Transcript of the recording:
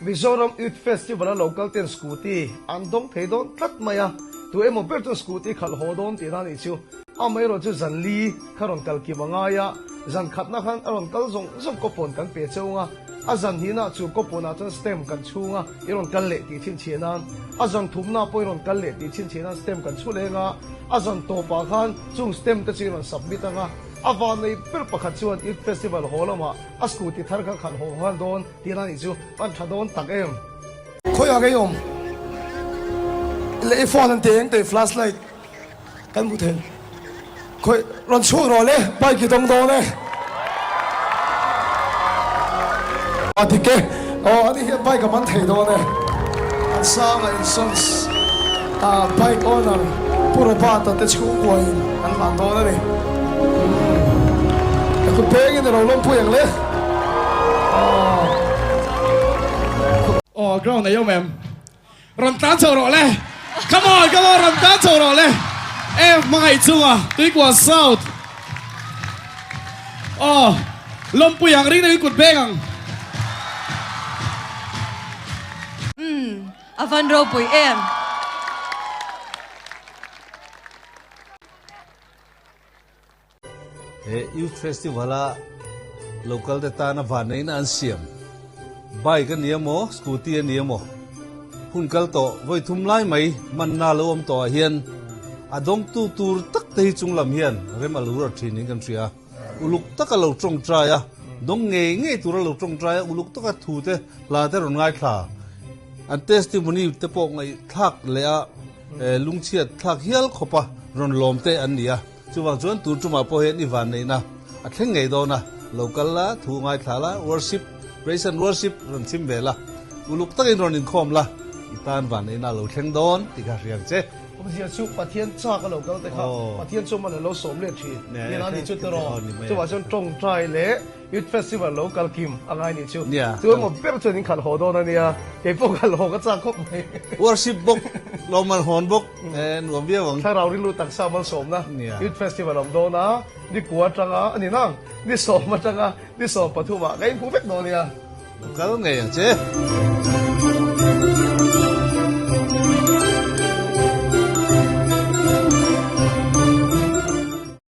Mizoram Youth Festival a local ten scooty an dawng thei dawn tlat mai a, tu emaw ber chuan scooty khalh haw dawn tihna a nih chu. Amaherawh chu zan li kha rawn kal kim a ngai a, zan khatna khan a rawn kal zawng zawng kawpawn kan pe cheu ang a, a zan hnihna chu kawpawnah chuan stamp kan chhung a, i rawn kal leh tih chhinchhiah nan, a zan thumna pawh i rawn kal leh tih chhinchhiah nan stamp kan chhu leng a, a zan tawpah khan chung stamp te chu i rawn submit ang a, a vannei ber pakhat chuan Youth Festival haw lamah a scooty thar kha khalh haw nghal dawn. Tih a nih chu an tha dawn tak em. Khawiah ka i awm leh i phone an ti eng teh flash light kan hmu thei khawi rawn chhuak rawh le bike i dawng dawn e. A dik e aw ani hian bike a man thei dawn e an sanga in sons ah bike owner Pu Robert a te chhungkua in an hlan dawn a ni. Ka kut peng in a lo lawmpui ang le. Aw ground ei awm em? Rawn tlan chho rawh le. Come on, come on, rawn tlan chho rawh le. Em hmangaih chunga Tuikua South. Aw lawmpui ang ring deuhin kut beng ang. Umm a van ropui em. He Youth Festival a local te tana vanneihna an siam bike a ni emaw scooty a ni emaw hun kal tawh vawi thum lai mai manna lo awm tawh ah hian a dawngtu tur tak te hi chung lam hian rem a lo rawt thin in kan hria. Uluk taka lo tawngtai a, dawng ngei ngei tura lo tawngtai a, uluk taka thu te hla te rawn ngaithla. An testimony te pawh ngaihthlak leh a lungchhiat thlak hial khawpa rawn lawm te an ni a. Chuvang chuan tun tumah pawh hian i van neihna a thleng ngei dawn a, lo kal la, thu ngaithla la, worship, praise and worship rawn chim ve la, uluk takin rawn inkhawm la, i tan van neihna a lo thleng dawn tih kha hria ang che. Awmzia chu Pathian chak a lo kal te kha Pathian chu man a lo sawm let thin nia a nih chu tiraw chuvah chuan tawngtai leh Youth Festival lo kal kim a ngai nih chu chu emaw ber chuan in khalh haw dawn a nia kei pawh khalh haw ka chak khawp mai. Worship bawk, lawmman hawn bawk nuam viau ang. Thlarau rilru taksa malsawmna Youth Festival awm dawn a, ni kua atanga a ni nang, ni sawm atanga ni 13 ah ka inhmu vek dawn nia. Lo kal ngei ang che.